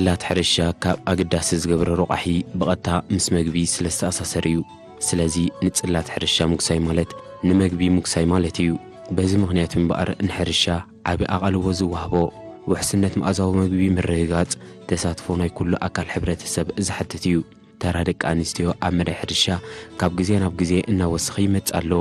ጽላት ሕርሻ ካብ ኣገዳሲ ዝገብሮ ረቋሒ ብቐጥታ ምስ መግቢ ስለ ዝተኣሳሰር እዩ። ስለዚ ንጽላት ሕርሻ ምጉሳይ ማለት ንመግቢ ምጉሳይ ማለት እዩ። በዚ ምኽንያት እምበኣር ንሕርሻ ዓቢ ኣቓልቦ ዝወሃቦ፣ ውሕስነት መኣዛዊ መግቢ ምርግጋጽ፣ ተሳትፎ ናይ ኩሉ ኣካል ሕብረተሰብ ዝሓትት እዩ። ተራ ደቂ ኣንስትዮ ኣብ መዳይ ሕርሻ ካብ ግዜ ናብ ግዜ እናወሰኸ ይመጽእ ኣሎ።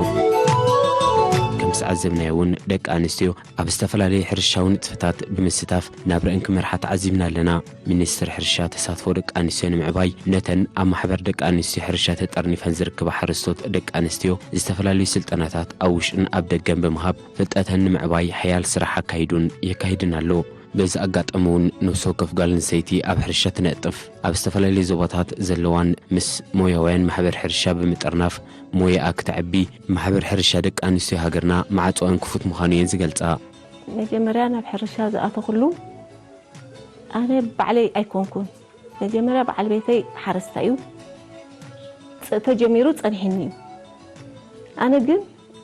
ከም ዝተዓዘብናዮ እውን ደቂ ኣንስትዮ ኣብ ዝተፈላለዩ ሕርሻዊ ንጥፈታት ብምስታፍ ናብረአን ክመርሓ ተዓዚብና ኣለና። ሚኒስትር ሕርሻ ተሳትፎ ደቂ ኣንስትዮ ንምዕባይ ነተን ኣብ ማሕበር ደቂ ኣንስትዮ ሕርሻ ተጠርኒፈን ዝርከባ ሓረስቶት ደቂ ኣንስትዮ ዝተፈላለዩ ስልጠናታት ኣብ ውሽጥን ኣብ ደገን ብምሃብ ፍልጠተን ንምዕባይ ሓያል ስራሕ ኣካይዱን የካይድን ኣሎ። በዚ ኣጋጣሚ እውን ነፍሲ ወከፍ ጓል ኣንስተይቲ ኣብ ሕርሻ ትነጥፍ ኣብ ዝተፈላለዩ ዞባታት ዘለዋን ምስ ሞያውያን ማሕበር ሕርሻ ብምጥርናፍ ሞያኣ ክተዕቢ ማሕበር ሕርሻ ደቂ ኣንስትዮ ሃገርና ማዕጾኣን ክፉት ምዃኑ እየን ዝገልጻ። መጀመርያ ናብ ሕርሻ ዝኣተኹሉ ኣነ ባዕለይ ኣይኮንኩን። መጀመርያ በዓል ቤተይ ሓረስታይ እዩ። ጸ-፣ ተጀሚሩ ጸኒሕኒ እዩ። ኣነ ግን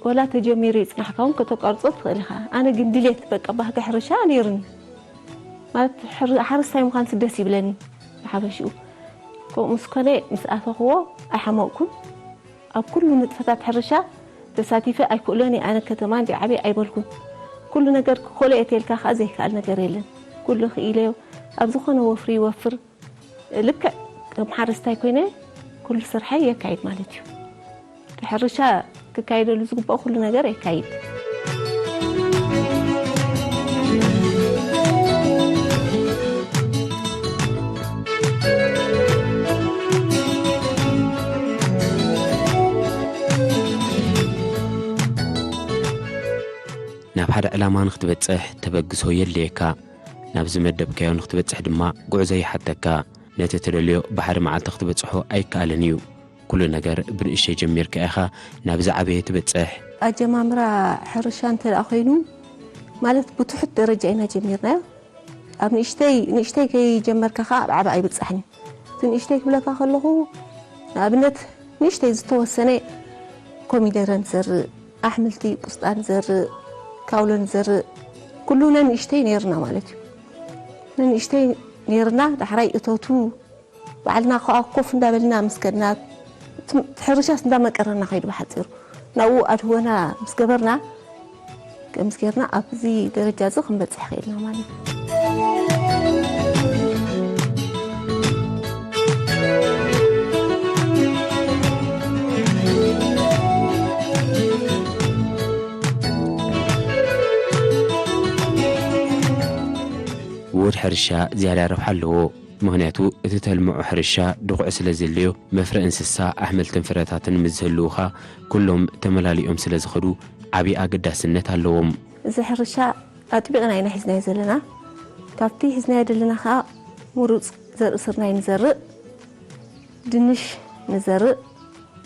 ወላ ተጀሚሩ ይጽናሕካ እውን ከተቋርጾ ትኽእል ኢኻ። ኣነ ግን ድሌት በቃ ባህጊ ሕርሻ ነይሩኒ። ማለት ሕር-፣ ሓረስታይ ምዃንስ ደስ ይብለኒ ብሓፈሽኡ። ከምኡ ምስ ኮነ ምስ ኣተኽዎ ኣይሓመቕኩን። ኣብ ኩሉ ንጥፈታት ሕርሻ ተሳቲፈ ኣይክእሎን እየ። ኣነ ከተማ እንዲ ዓብየ ኣይበልኩን። ኩሉ ነገር ክኮሎ እየ ተልካ ከኣ ዘይከኣል ነገር የለን። ኩሉ ክኢለዮ ኣብ ዝኾነ ወፍሪ ይወፍር። ልክዕ ከም ሓረስታይ ኮይነ ኩሉ ስርሐይ የካይድ ማለት እዩ። ሕርሻ ክካየደሉ ዝግባኦ ኩሉ ነገር የካይድ። ናብ ሓደ ዕላማ ንኽትበጽሕ ተበግሶ የድልየካ። ናብ ዝመደብካዮ ንኽትበጽሕ ድማ ጉዕዞ ይሓተካ። ነቲ ትደልዮ ብሓደ መዓልቲ ክትበጽሖ ኣይከኣልን እዩ። ኩሉ ነገር ብንእሽተይ ጀሚርካ ኢኻ ናብ ዝዓበየ ትበጽሕ። ኣጀማምራ ሕርሻ እንተ ደኣ ኮይኑ፣ ማለት ብትሑት ደረጃ ኢና ጀሚርናዮ። ኣብ ንእሽተይ፣ ንእሽተይ ከይጀመርካ ኸኣ ኣብ ዓቢ ኣይብጻሕን እዩ። እቲ ንእሽተይ ክብለካ ከለኹ፣ ንኣብነት ንእሽተይ ዝተወሰነ ኮሚደረ ንዘርእ፣ ኣሕምልቲ፣ ቁስጣ ንዘርእ፣ ካውሎ ንዘርእ፣ ኩሉ ነንእሽተይ ነይርና ማለት እዩ። ነንእሽተይ ነይርና፣ ዳሕራይ እቶቱ ባዕልና ከኣ ኮፍ እንዳበልና ምስ ከድና፣ እቲ ሕርሻስ እንዳመቀረና ከይዱ ብሓጺሩ። ናብኡ ኣድህቦና ምስ ገበርና፣ ከምዚ ጌርና ኣብዚ ደረጃ እዚ ክንበጽሕ ክኢልና ማለት እዩ። ውሁድ ሕርሻ ዝያዳ ረብሓ ኣለዎ። ምኽንያቱ እቲ ተልምዖ ሕርሻ ድኹዒ ስለ ዘድልዮ፣ መፍረ እንስሳ፣ ኣሕምልትን ፍረታትን ምስ ዝህልዉኻ፣ ኩሎም ተመላሊኦም ስለ ዝኸዱ ዓብዪ ኣገዳስነት ኣለዎም። እዚ ሕርሻ ኣጥቢቕና ኢና ሒዝናዮ ዘለና። ካብቲ ሒዝናዮ ዘለና ኸኣ ምሩጽ ዘርኢ ስርናይ ንዘርእ፣ ድንሽ ንዘርእ፣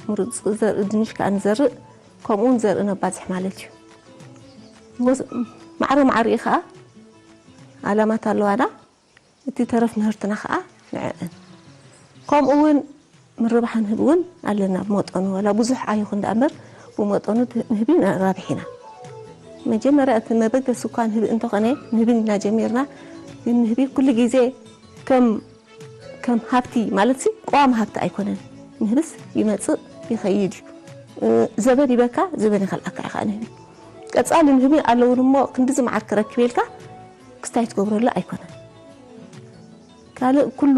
ምሩጽ ዘርኢ ድንሽ ከኣ ንዘርእ፣ ከምኡ እውን ዘርኢ ነባዝሕ ማለት እዩ። ወስ-፣ ማዕረ ማዕሪኡ ኸኣ ኣላማት ኣለዋና። እቲ ተረፍ ምህርትና ኸኣ ንዕእን። ከምኡ እውን ምርባሕ ንህቢ እውን ኣለና ብመጠኑ፣ ዋላ ብዙሕ ኣይኹን ደኣ እምበር ብመጠኑ ት-፣ ንህቢ ነራብሕ ኢና። መጀመርያ እቲ መበገሲ እኳ ንህቢ እንተኾነ፣ ንህቢ ኢና ጀሚርና። ግን ንህቢ ኩሉ ግዜ ከም፣ ከም ሃብቲ ማለትሲ ቀዋሚ ሃብቲ ኣይኮነን። ንህብስ ይመጽእ ይኸይድ እዩ። እ፣ ዘበን ይበካ፣ ዘበን ይኸልኣካ ኢኻ ንህቢ። ቀጻሊ ንህቢ ኣለውን እሞ ክንድዚ መዓር ክረክብ ኢልካ ክስታይ ትገብረሉ ኣይኮነን። ካልእ ኩሉ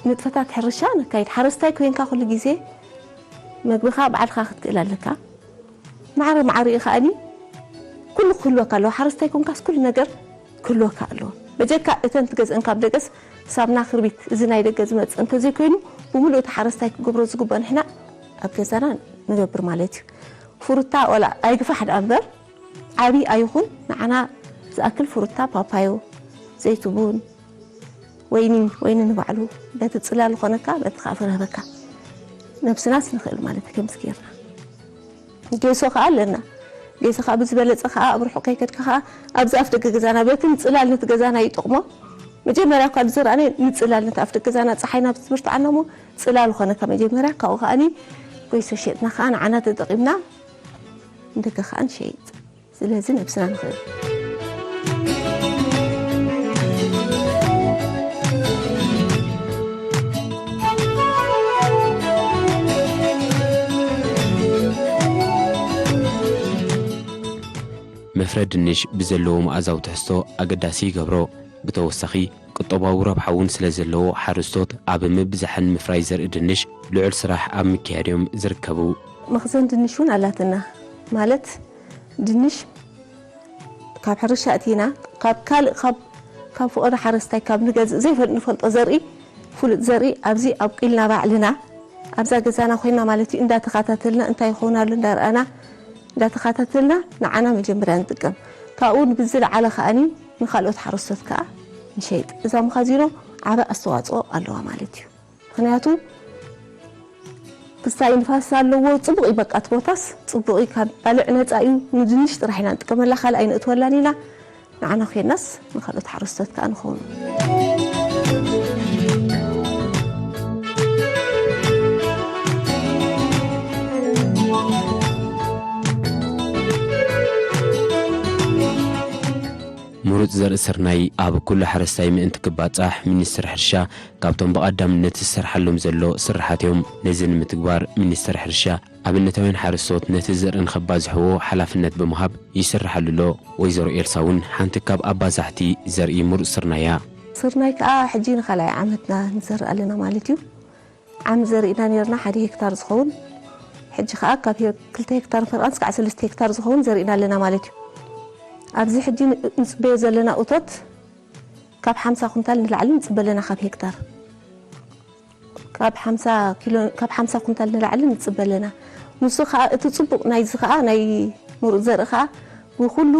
ንጥፈታት ሕርሻ ነካይድ። ሓረስታይ ኮይንካ ኩሉ ግዜ መግብኻ ባዕልኻ ክትክእል ኣለካ። ማዕረ ማዕሪኡ ከኣኒ ኩሉ ክህልወካ ኣለዎ። ሓረስታይ ኮንካስ ኩሉ ነገር ክህልወካ ኣለዎ። በጀካ እተን ትገዝእን ካብ ደገስ ሳምና ክርቢት፣ እዚ ናይ ደገ ዝመጽእ እንተዘይኮይኑ፣ ብምሉእ እቲ ሓረስታይ ክገብሮ ዝግብኦ ንሕና ኣብ ገዛና ንገብር ማለት እዩ። ፍሩታ ዋላ ኣይግፋሕ ደኣ እምበር፣ ዓቢ ኣይኹን፣ ንዓና ዝኣክል ፍሩታ፣ ፓፓዮ፣ ዘይትቡን፣ ወይኒ፣ ወይኒ ንባዕሉ በቲ ጽላል ኾነካ፣ በቲ ከኣ ፍረ ህበካ። ነብስናስ ንኽእል ማለት እዩ፣ ከምዚ ጌርና። ጌሶ ከኣ ኣለና። ጌሶ ከኣ ብዝበለጸ ከኣ ኣብ ርሑቕ ከይከድካ ከኣ ኣብዚ ኣፍ ደገ ገዛና፣ በቲ ንጽላል ነቲ ገዛና ይጠቕሞ። መጀመርያ እኳ ዝዘራእናዮ ንጽላል ነቲ ኣፍ ደገ ገዛና ጸሓይ ናብ ትምህርቲ ዓና እሞ ጽላል ኾነካ መጀመርያ፣ ካብኡ ከኣኒ ጌሶ ሸጥና ከኣ ንዓና ተጠቒምና ንደገ ከኣ ንሸይጥ። ስለዚ ነብስና ንኽእል። ፍረ ድንሽ ብዘለዎ መኣዛዊ ትሕዝቶ ኣገዳሲ ይገብሮ። ብተወሳኺ፣ ቁጠባዊ ረብሓ እውን ስለ ዘለዎ፣ ሓረስቶት ኣብ ምብዛሕን ምፍራይ ዘርኢ ድንሽ ልዑል ስራሕ ኣብ ምክያድ እዮም ዝርከቡ። መኽዘን ድንሽ እውን ኣላትና። ማለት፣ ድንሽ ካብ ሕርሻ እቲና፣ ካብ ካልእ፣ ካብ፣ ካብ ፍቐዶ ሓረስታይ፣ ካብ ንገዝእ ዘይፈል-፣ ንፈልጦ ዘርኢ፣ ፍሉጥ ዘርኢ ኣብዚ ኣብቂልና ባዕልና፣ ኣብዛ ገዛና ኮይና ማለት እዩ፣ እንዳተኸታተልና፣ እንታይ ይኸውን ኣሎ እንዳረኣና፣ እንዳተኸታተልና ንዓና መጀመርያ ንጥቀም። ካብኡ ብዝለዓለ ከኣኒ ንኻልኦት ሓረስቶት ከኣ ንሸይጥ። እዛ መኻዚኖ ዓቢ ኣስተዋጽኦ ኣለዋ ማለት እዩ። ምኽንያቱ ክስታይ ንፋስ ኣለዎ፣ ጽቡቕ እዩ፣ በቃ እቲ ቦታስ ጽቡቕ እዩ፣ ካብ ባልዕ ነጻ እዩ፣ ንድንሽ ጥራሕ ኢና ንጥቀመላ፣ ካልእ ኣይነእትወላን ኢና። ንዓና ኮይናስ ንኻልኦት ሓረስቶት ከኣ ንኸውን። ምሩጽ ዘርኢ ስርናይ ኣብ ኩሉ ሓረስታይ ምእንቲ ክባጻሕ፣ ሚኒስትሪ ሕርሻ ካብቶም ብቐዳምነት ዝሰርሓሎም ዘሎ ስርሓት እዮም። ነዚ ንምትግባር፣ ሚኒስትሪ ሕርሻ ኣብነታውያን ሓረስቶት ነቲ ዘርኢ ንኸባዝሕዎ ሓላፍነት ብምሃብ ይስርሓሉ ኣሎ። ወይዘሮ ኤልሳ እውን ሓንቲ ካብ ኣባዛሕቲ ዘርኢ ምሩጽ ስርናይ እያ። ስርናይ ከኣ ሕጂ ንኻልኣይ ዓመትና ንዘርእ ኣለና ማለት እዩ። ዓም ዘሪእና ነርና ሓደ ሄክታር ዝኸውን፣ ሕጂ ከኣ ካብ ሄ-፣ ክልተ ሄክታር ፈርቓን እስካዕ ሰለስተ ሄክታር ዝኸውን ዘሪእና ኣለና ማለት እዩ። ኣብዚ ሕጂ ን-፣ ንጽበዮ ዘለና እቶት ካብ ሓምሳ ኩንታል ንላዕሊ ንጽበ ኣለና ካብ ሄክታር። ካብ ሓምሳ ኪሎ፣ ካብ ሓምሳ ኩንታል ንላዕሊ ንጽበ ኣለና። ንሱ ከኣ እቲ ጽቡቕ ናይዚ ከኣ ናይ ምሩጽ ዘርኢ ከኣ ብኹሉ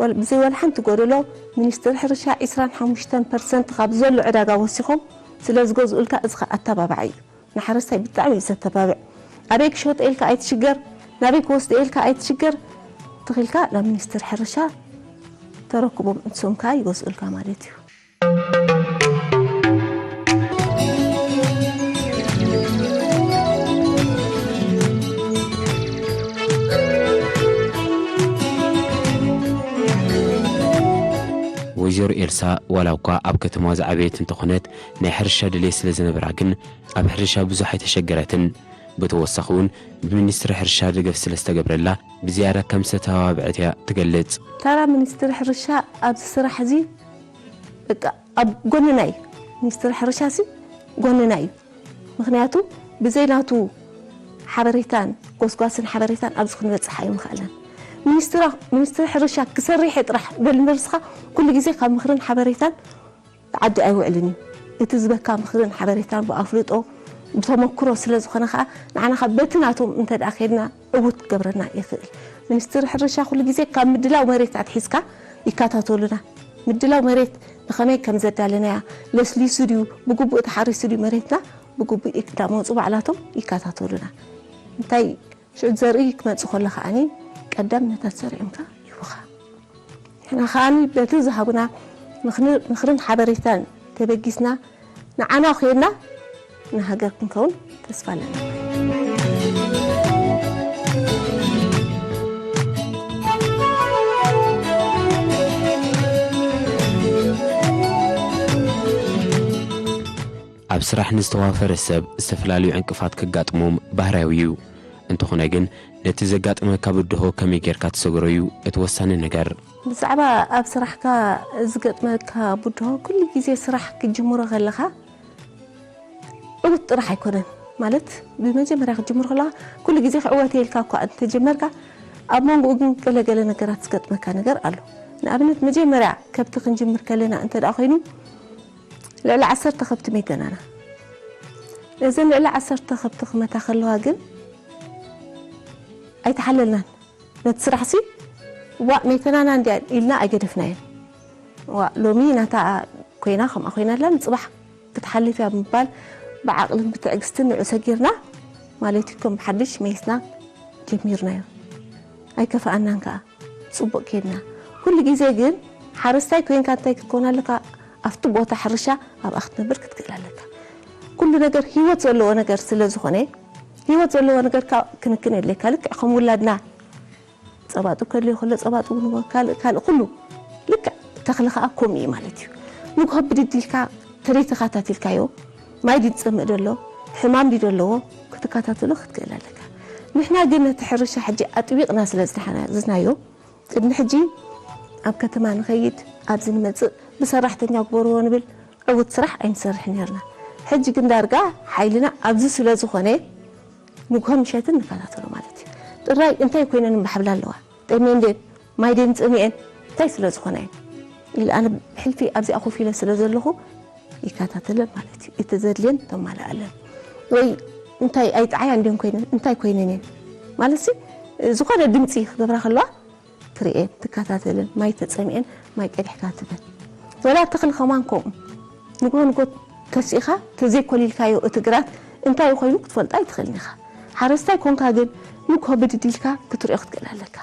ወል-፣ ብዘይ ዋላ ሓንቲ ጎደሎ ሚኒስትሪ ሕርሻ ዕስራን ሓሙሽተን ፐርሰንት ካብ ዘሎ ዕዳጋ ወሲኾም ስለ ዝገዝኡልካ፣ እዚ ከኣ ኣተባባዒ እዩ። ንሓረስታይ ብጣዕሚ እዩ ዘተባብዕ። ኣበይ ክሸጦ ኢልካ ኣይትሽገር፣ ናበይ ክወስዶ ኢልካ ኣይትሽገር። ተኺልካ ናብ ሚኒስትሪ ሕርሻ ተረክቦም፣ ንሶም ከኣ ይገዝኡልካ ማለት እዩ። ወይዘሮ ኤልሳ ዋላ እኳ ኣብ ከተማ ዝዓበየት እንተኾነት፣ ናይ ሕርሻ ድሌት ስለ ዝነበራ ግን ኣብ ሕርሻ ብዙሕ ኣይተሸገረትን። ብተወሳኺ እውን ብሚኒስትሪ ሕርሻ ደገፍ ስለ ዝተገብረላ ብዝያዳ ከም ዝተተባብዐት እያ ትገልጽ። ታራ ሚኒስትሪ ሕርሻ ኣብዚ ስራሕ እዚ በቃ ኣብ ጎንና እዩ። ሚኒስትሪ ሕርሻ ሲ ጎንና እዩ። ምኽንያቱ ብዘይ ናቱ ሓበሬታን ጎስጓስን ሓበሬታን ኣብዚ ክንበጽሕ ኣይምኽኣለን። ሚኒስትራ-፣ ሚኒስትሪ ሕርሻ ክሰርሕ እየ ጥራሕ በል እምበር፣ ንስኻ ኩሉ ግዜ ካብ ምኽርን ሓበሬታን ዓዲ ኣይውዕልን እዩ። እቲ ዝበካ ምኽርን ሓበሬታን ብኣፍልጦ፣ ብተመክሮ ስለ ዝኾነ ከኣ፣ ንዓና ከኣ በቲ ናቶም እንተ ደኣ ኬድና ዕዉት ክገብረና ይኽእል። ሚኒስትሪ ሕርሻ ኩሉ ግዜ ካብ ምድላው መሬት ኣትሒዝካ ይከታተሉና። ምድላው መሬት ብኸመይ ከም ዘዳለናያ፣ ለስሊሱ ድዩ፣ ብግቡእ ተሓሪሱ ድዩ መሬትና፣ ብግቡእ እንዳመጹ ባዕላቶም ይከታተሉና። እንታይ ሽዑ ዘርኢ ክመጽእ ከሎ ከኣኒ ቀዳምነታት ዘሪኦምካ ይህቡኻ። ንሕና ከኣኒ በቲ ዝሃቡና ምኽኒ-፣ ምኽርን ሓበሬታን ተበጊስና ንዓና ኮይንና ንሃገር ክንከውን ተስፋ ኣለና። ኣብ ስራሕ ንዝተዋፈረ ሰብ ዝተፈላለዩ ዕንቅፋት ከጋጥሞም ባህርያዊ እዩ። እንተኾነ ግን፣ ነቲ ዘጋጥመካ ብድሆ ከመይ ጌርካ ትሰግሮ እዩ እቲ ወሳኒ ነገር። ብዛዕባ ኣብ ስራሕካ ዝገጥመካ ብድሆ፣ ኩሉ ግዜ ስራሕ ክትጅምሮ ከለኻ ዕውት ጥራሕ ኣይኮነን። ማለት፣ ብመጀመርያ ክትጅምሮ ከለኻ፣ ኩሉ ግዜ ክዕወት ኢልካ እኳ እንተጀመርካ፣ ኣብ መንጎኡ ግን ገለ ገለ ነገራት ዝገጥመካ ነገር ኣሎ። ንኣብነት፣ መጀመርያ ከብቲ ክንጅምር ከለና እንተ ደኣ ኮይኑ፣ ልዕሊ ዓሰርተ ከብቲ መይተናና። እዘን ልዕሊ ዓሰርተ ከብቲ ክመታ ከለዋ ግን ኣይተሓለልናን። ነቲ ስራሕሲ፣ ዋእ፣ መይተናና እንድያ ኢልና ኣይገደፍናዮን። ዋእ፣ ሎሚ ናታ ኮይና፣ ከምኣ ኮይና ኣላ፣ ንጽባሕ ክትሓልፍ እያ ብምባል፣ ብዓቕልን ብትዕግስትን ንዑ ሰጊርና፣ ማለት እዩ፣ ከም ብሓድሽ መይስና ጀሚርናዮ። ኣይከፍኣናን ከኣ። ጽቡቕ ኬድና። ኩሉ ግዜ ግን ሓረስታይ ኮይንካ እንታይ ክትከውን ኣለካ? ኣብቲ ቦታ ሕርሻ ኣብኣ ክትነብር ክትክእል ኣለካ። ኩሉ ነገር ህይወት ዘለዎ ነገር ስለ ዝኾነ፣ ህይወት ዘለዎ ነገር ከኣ ክንክን የድልየካ። ልክዕ ከም ውላድና ጸባጡ ከድልዮ ከሎ ጸባጡ ንቦ-፣ ካልእ፣ ካልእ ኩሉ ልክዕ ተኽሊ ከኣ ከምኡ እዩ ማለት እዩ። ንግሆ ብድድ ኢልካ ተደይ ተኻታቲልካዮ፣ ማይ ድዩ ዝጸምእ ደሎ፣ ሕማም ድዩ ደለዎ፣ ክትከታተሎ ክትክእል ኣለካ። ንሕና ግን ነቲ ሕርሻ ሕጂ ኣጥቢቕና ስለ ዝደሓና-፣ ዝናዮ፣ ቅድሚ ሕጂ ኣብ ከተማ ንኸይድ፣ ኣብዚ ንመጽእ፣ ብሰራሕተኛ ግበርዎ ንብል፣ ዕዉት ስራሕ ኣይንሰርሕ ነርና። ሕጂ ግን ዳርጋ ሓይልና ኣብዚ ስለ ዝኾነ፣ ንግሆ ምሸትን ንከታተሎ ማለት እዩ። ጥራይ እንታይ ኮይነን እምባሕብላ ኣለዋ? ጠምየን ድየን? ማይ ድየን ጸሚኤን? እንታይ ስለ ዝኾና እየን? ኢለ ኣነ ብሕልፊ ኣብዚኣ ኮፍ ኢለ ስለ ዘለኹ ይከታተለን ማለት እዩ። እቲ ዘድልየን ተማልኣለን። ወይ እንታይ ኣይጠዓያን ድየን ኮይነን? እንታይ ኮይነን እየን? ማለት ሲ፣ ዝኾነ ድምጺ ክገብራ ከለዋ ትርእየን፣ ትከታተለን፣ ማይ ተጸሚኤን፣ ማይ ቀዲሕካ ትበን። ወላ ተኽሊ ከማን ከምኡ። ንግሆ ንግሆ ተሲእኻ፣ ተዘይኮሊልካዮ እቲ ግራት እንታይ ኮይኑ ክትፈልጦ ኣይትኽእልን ኢኻ። ሓረስታይ ኮንካ ግን፣ ንግሆ ብድድ ኢልካ ክትርእዮ ክትክእል ኣለካ።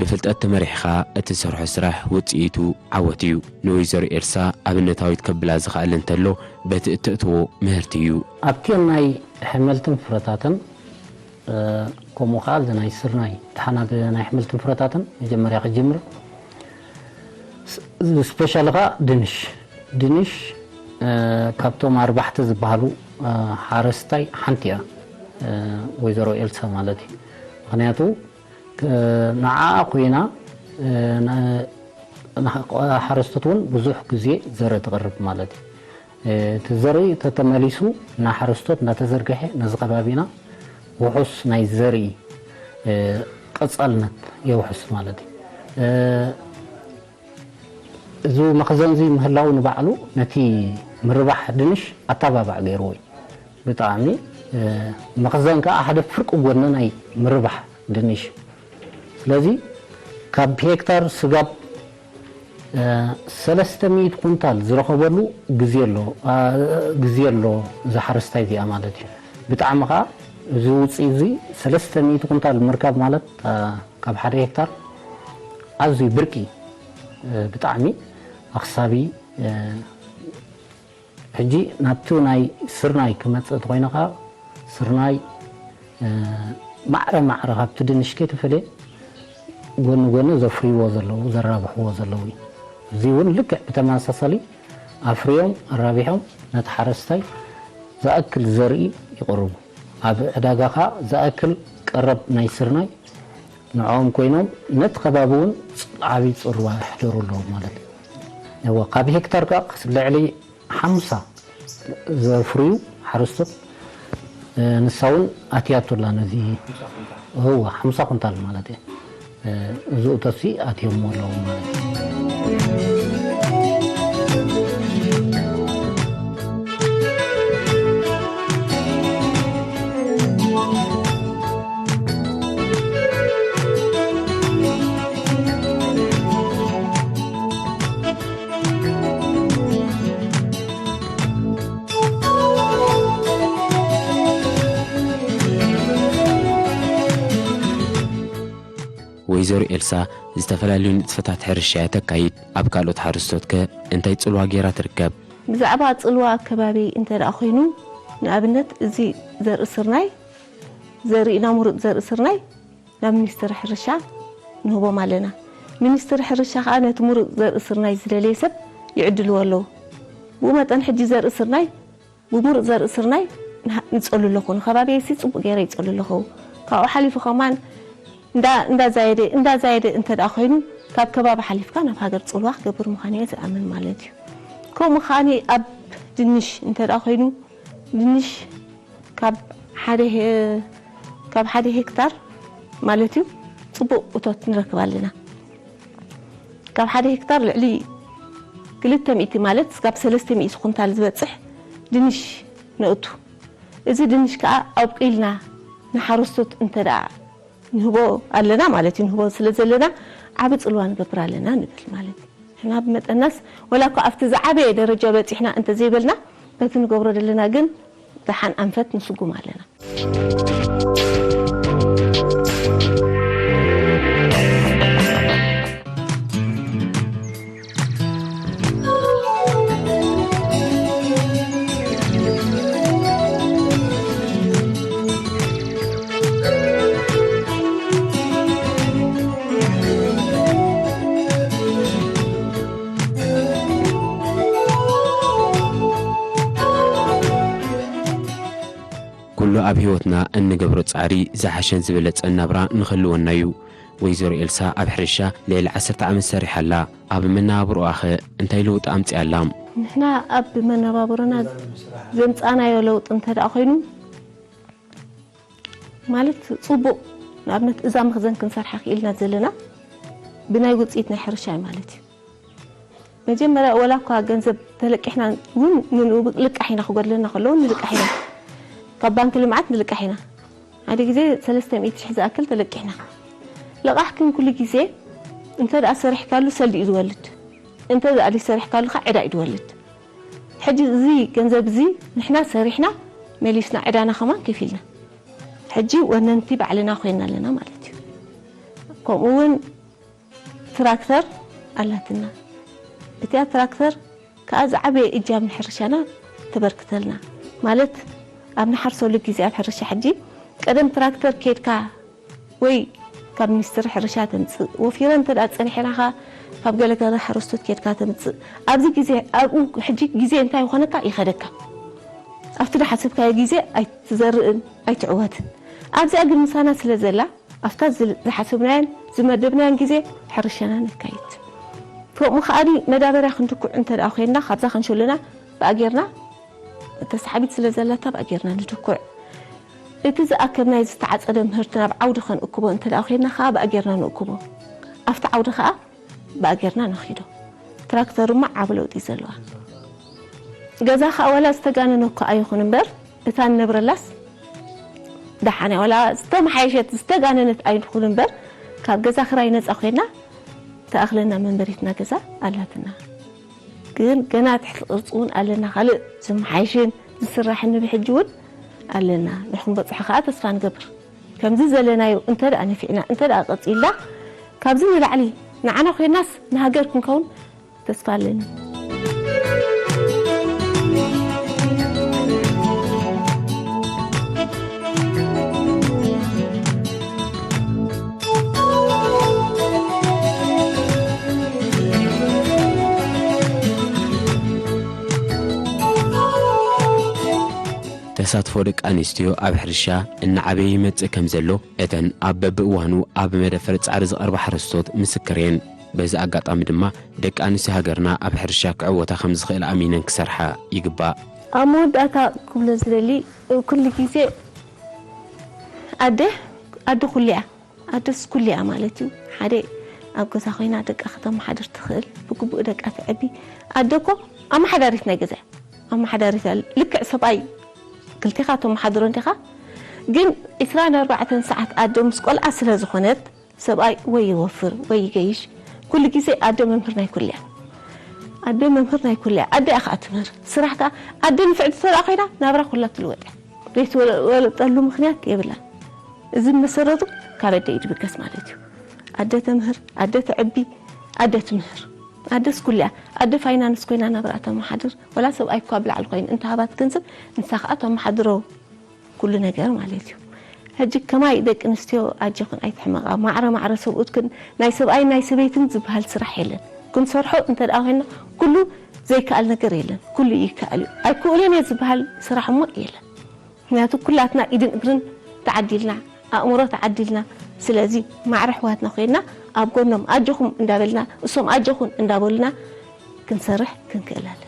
ብፍልጠት ተመሪሕኻ እትሰርሖ ስራሕ ውጽኢቱ ዓወት እዩ። ንወይዘሮ ኤልሳ ኣብነታዊት ከብላ ዝኸኣለ እንተሎ፣ በቲ እተእትዎ ምህርቲ እዩ። ኣብቲ ናይ ኣሕምልትን ፍረታትን፣ እ፣ ከምኡ ከኣ እዚ ናይ ስርናይ፣ ደሓና ብናይ ኣሕምልትን ፍረታትን መጀመርያ ክጅምር። ስ-፣ ስፔሻሊ ከኣ ድንሽ። ድንሽ፣ እ፣ ካብቶም ኣርባሕቲ ዝበሃሉ፣ እ፣ ሓረስታይ ሓንቲ እያ፣ እ፣ ወይዘሮ ኤልሳ ማለት እዩ። ምኽንያቱ፣ እ፣ ንዓኣ ኮይና፣ እ፣ ን-፣ ንሓ-፣ ሓረስቶት እውን ብዙሕ ግዜ ዘርኢ ትቕርብ ማለት እዩ። እ፣ እቲ ዘርኢ ተተመሊሱ ንሓረስቶት እናተዘርግሐ ነዚ ከባቢና ውሑስ ናይ ዘርኢ፣ እ፣ ቀጻልነት የውሕስ ማለት እዩ። እ፣ እዚ መኽዘን እዚ ምህላው ንባዕሉ ነቲ ምርባሕ ድንሽ ኣተባባዕ ገይርዎ እዩ። ብጣዕሚ፣ እ፣ መኽዘን ከኣ ሓደ ፍርቂ ጎኒ ናይ ምርባሕ ድንሽ። ስለዚ ካብ ሄክታር ስጋብ፣ እ፣ ሰለስተ ሚእቲ ኩንታል ዝረኸበሉ ግዜ ኣሎ፣ እ፣ ግዜ ኣሎ፣ እዚ ሓረስታይ እዚኣ ማለት እዩ። ብጣዕሚ ከኣ እዚ ውፅኢት እዚ ሰለስተ ሚእቲ ኩንታል ምርካብ ማለት፣ እ፣ ካብ ሓደ ሄክታር ኣዝዩ ብርቂ፣ እ፣ ብጣዕሚ ኣኽሳቢ፣ እ፣ ሕጂ ናብቲ ናይ ስርናይ ክመጽእ እንተኾይኑ ኸኣ፣ ስርናይ፣ እ፣ ማዕረ ማዕረ ካብቲ ድንሽ ከይተፈልየ ጎኒ ጎኒ ዘፍርይዎ ዘለዉ፣ ዘራብሕዎ ዘለዉ እዩ። እዚ እውን ልክዕ ብተመሳሳሊ ኣፍርዮም ኣራቢሖም ነቲ ሓረስታይ ዝኣክል ዘርኢ ይቕርቡ። ኣብ ዕዳጋ ኸኣ ዝኣክል ቀረብ ናይ ስርናይ ንዕኦም ኮይኖም ነቲ ከባቢ እውን ዓብዪ ጽልዋ የሕድሩ ኣለዉ ማለት እዩ። እወ፣ ካብ ሄክታር ከኣ ልዕሊ ሓምሳ ዘፍርዩ ሓረስቶት፣ እ፣ ንሳ እውን ኣትያቶ ኣላ ነዚ። እወ፣ ሓምሳ ኩንታል ማለት እየ። እ፣ እዚ እቶትሲ ኣትዮሞ ኣለዉ ማለት እዩ። ወይዘሮ ኤልሳ ዝተፈላለዩ ንጥፈታት ሕርሻ እያ ተካይድ። ኣብ ካልኦት ሓረስቶት ከ እንታይ ጽልዋ ገይራ ትርከብ? ብዛዕባ ጽልዋ ኣብ ከባቢ እንተ ደኣ ኮይኑ፣ ንኣብነት እዚ ዘርኢ ስርናይ፣ ዘርኢና ምሩጽ ዘርኢ ስርናይ ናብ ሚኒስትሪ ሕርሻ ንህቦም ኣለና። ሚኒስትሪ ሕርሻ ከኣ ነቲ ምሩጽ ዘርኢ ስርናይ ዝደለየ ሰብ ይዕድልዎ ኣለዉ። ብኡ መጠን ሕጂ ዘርኢ ስርናይ፣ ብምሩጽ ዘርኢ ስርናይ ንሃ-፣ ንጸሉ ኣለኹ። ንኸባቢየይሲ ጽቡቕ ገይረ ይጸሉ ኣለኹ። ካብኡ ሓሊፉ ከማን እንዳ-፣ እንዳዛየደ፣ እንዳዛየደ እንተ ደኣ ኮይኑ፣ ካብ ከባቢ ሓሊፍካ ናብ ሃገር ጽልዋ ክገብር ምዃኑ እየ ዝኣምን ማለት እዩ። ከምኡ ከኣኒ ኣብ ድንሽ እንተ ደኣ ኮይኑ፣ ድንሽ ካብ ሓደ ሄ-፣ ካብ ሓደ ሄክታር ማለት እዩ፣ ጽቡቕ እቶት ንረክብ ኣለና። ካብ ሓደ ሄክታር ልዕሊ ክልተ ሚእቲ ማለት ክሳብ ሰለስተ ሚእቲ ኩንታል ዝበጽሕ ድንሽ ነእቱ። እዚ ድንሽ ከኣ ኣብቂልና ንሓረስቶት እንተ ደኣ ንህቦ ኣለና ማለት እዩ። ንህቦ ስለ ዘለና ዓቢ ጽልዋ ንገብር ኣለና ንብል ማለት እዩ። ንሕና ብመጠናስ ወላ እኳ ኣብቲ ዝዓበየ ደረጃ በጺሕና እንተ ዘይበልና፣ በቲ ንገብሮ ዘለና ግን ደሓን ኣንፈት ንስጉም ኣለና። ኣብ ህይወትና እንገብሮ ጻዕሪ ዝሓሸን ዝበለጸን ናብራ ንኽህልወና እዩ። ወይዘሮ ኤልሳ ኣብ ሕርሻ ልዕሊ ዓሰርተ ዓመት ሰሪሓ ኣላ። ኣብ መነባብሮኣኸ እንታይ ለውጢ ኣምጺኣላ? ንሕና ኣብ መነባብሮና ዘምጻናዮ ለውጢ እንተ ደኣ ኮይኑ፣ ማለት ጽቡቕ፣ ንኣብነት እዛ መኽዘን ክንሰርሓ ክኢልና ዘለና ብናይ ውጽኢት ናይ ሕርሻ እዩ ማለት እዩ። መጀመርያ ወላ እኳ ገንዘብ ተለቂሕና እውን ንንኡ ልቃሕ ኢና ክጎድለና ከለዉ ንልቃሕ ኢና። ካብ ባንኪ ልምዓት ንልቃሕ ኢና። ሓደ ግዜ ሰለስተ ሚእቲ ሽሕ ዝኣክል ተለቂሕና። ልቓሕ ግን ኩሉ ግዜ እንተ ደኣ ሰሪሕካሉ ሰልዲ እዩ ዝወልድ። እንተ ደኣ ዘይሰሪሕካሉ ኸዓ ዕዳ እዩ ዝወልድ። ሕጂ እዚ ገንዘብ እዚ ንሕና ሰሪሕና መሊስና ዕዳና ከማን ከፊልና። ሕጂ ወነንቲ ባዕልና ኮይና ኣለና ማለት እዩ። ከምኡ እውን ትራክተር ኣላትና። እቲኣ ትራክተር ከኣ ዝዓበየ እጃም ንሕርሻና ተበርክተልና። ማለት ኣብ ንሓርሰሉ ግዜ ኣብ ሕርሻ ሕጂ ቀደም ትራክተር ኬድካ ወይ ካብ ሚኒስትሪ ሕርሻ ተምጽእ፣ ወፊረ እንተ ደኣ ጸኒሕና ኸኣ ካብ ገለ ገለ ሓረስቶት ኬድካ ተምጽእ። ኣብዚ ግዜ ኣብኡ ሕጂ ግዜ እንታይ ይኾነካ ይኸደካ። ኣብቲ ዝሓሰብካዮ ግዜ ኣይትዘርእን ኣይትዕወትን። ኣብዚኣ ግን ምሳና ስለ ዘላ ኣብታ ዝ- ዝሓሰብናዮን ዝመደብናዮን ግዜ ሕርሻና ነካይድ። ከምኡ ከኣ መዳበርያ ክንድኩዕ እንተ ደኣ ኮይንና ካብዛ ከንሸሎና ብኣ ጌርና ተሳሓቢት ስለ ዘለታ ብኣ ጌርና ንድኩዕ። እቲ ዝኣከብናዮ ዝተዓጸደ ምህርቲ ናብ ዓውዲ ከንእክቦ እንተ ደኣ ኮይንና ከኣ ብኣ ጌርና ንእክቦ። ኣብቲ ዓውዲ ከኣ ብኣ ጌርና ነኺዶ። ትራክተር እሞ ዓቢ ለውጢ እዩ ዘለዋ። ገዛ ከኣ ዋላ ዝተጋነነ እኳ ኣይኹን እምበር እታ ንነብረላስ ደሓን እያ። ዋላ ዝተመሓየሸት ዝተጋነነት ኣይትኹን እምበር ካብ ገዛ ክራይ ነጻ ኮይና ትኣኽለና መንበሪትና ገዛ ኣላትና። ግን ገና ትሕቲ ቅርጺ እውን ኣለና። ካልእ ዝመሓየሽን ዝስራሕን ብሕጂ እውን ኣለና። ንክንበጽሖ ከኣ ተስፋ ንገብር። ከምዚ ዘለናዮ እንተ ደኣ ነፊዕና፣ እንተ ደኣ ቀጺልና፣ ካብዚ ንላዕሊ ንዓና ኮይናስ ንሃገር ክንከውን ተስፋ ኣለኒ። ተሳትፎ ደቂ ኣንስትዮ ኣብ ሕርሻ እናዓበየ ይመጽእ ከም ዘሎ፣ እተን ኣብ በብእዋኑ ኣብ መደፈር ጻዕሪ ዝቐርባ ሓረስቶት ምስክር እየን። በዚ ኣጋጣሚ ድማ፣ ደቂ ኣንስትዮ ሃገርና ኣብ ሕርሻ ክዕወታ ከም ዝኽእል ኣሚነን ክሰርሓ ይግባእ። ኣብ መወዳእታ ክብሎ ዝደሊ፣ ኩሉ ግዜ ኣደ፣ ኣደ ኩሉ እያ። ኣደስ ኩሉ እያ ማለት እዩ። ሓደ ኣብ ገዛ ኮይና ደቃ ከተመሓድር ትኽእል፣ ብግቡእ ደቃ ተዕቢ። ኣደ እኮ ኣመሓዳሪት ናይ ገዛ እያ። ኣመሓዳሪት እያ። ልክዕ ሰብኣይ ክልቴኻ ተመሓድሮ እንዲኻ፣ ግን ዒስራን ኣርባዕተን ሰዓት ኣደ ምስ ቆልዓ ስለ ዝኾነት፣ ሰብኣይ ወይ ይወፍር ወይ ይገይሽ፣ ኩሉ ግዜ ኣደ መምህር ናይ ኩሉ እያ። ኣደ መምህር ናይ ኩሉ እያ። ኣደ እያ ከኣ ትምህር። ስራሕ ከኣ ኣደ ንፍዕቲ እንተ ደኣ ኮይና ናብራ ኩላ ትልወጥ እያ። ዘይትወለጠሉ ምኽንያት የብላን። እዚ መሰረቱ ካብ ኣደ እዩ ዝብገስ ማለት እዩ። ኣደ ተምህር፣ ኣደ ተዕቢ፣ ኣደ ትምህር። ኣደስ ኩሉ እያ። ኣደ ፋይናንስ ኮይና ናብራ ተመሓድር። ወላ ሰብኣይ እኳ ብላዕሊ ኮይኑ እንተ ሃባ ትገንዘብ፣ ንሳ ከኣ ተመሓድሮ። ኩሉ ነገር ማለት እዩ። ሕጂ ከማይ ደቂ ኣንስትዮ ኣጆኽን ኣይትሕመቓ። ማዕረ ማዕረ ሰብኡትክን ናይ ሰብኣይን ናይ ሰበይትን ዝበሃል ስራሕ የለን። ክንሰርሖ እንተ ደኣ ኮይንና ኩሉ ዘይከኣል ነገር የለን። ኩሉ ይከኣል እዩ። ኣይክእልን እየ ዝበሃል ስራሕ እሞ የለን። ምክንያቱ ኩላትና ኢድን እግርን ተዓዲልና፣ ኣእምሮ ተዓዲልና። ስለዚ ማዕረ ኣሕዋትና ኮይንና ኣብ ጎኖም ኣጆኹም እንዳበልና፣ እሶም ኣጆኹን እንዳበሉና ክንሰርሕ ክንክእል ኣለና።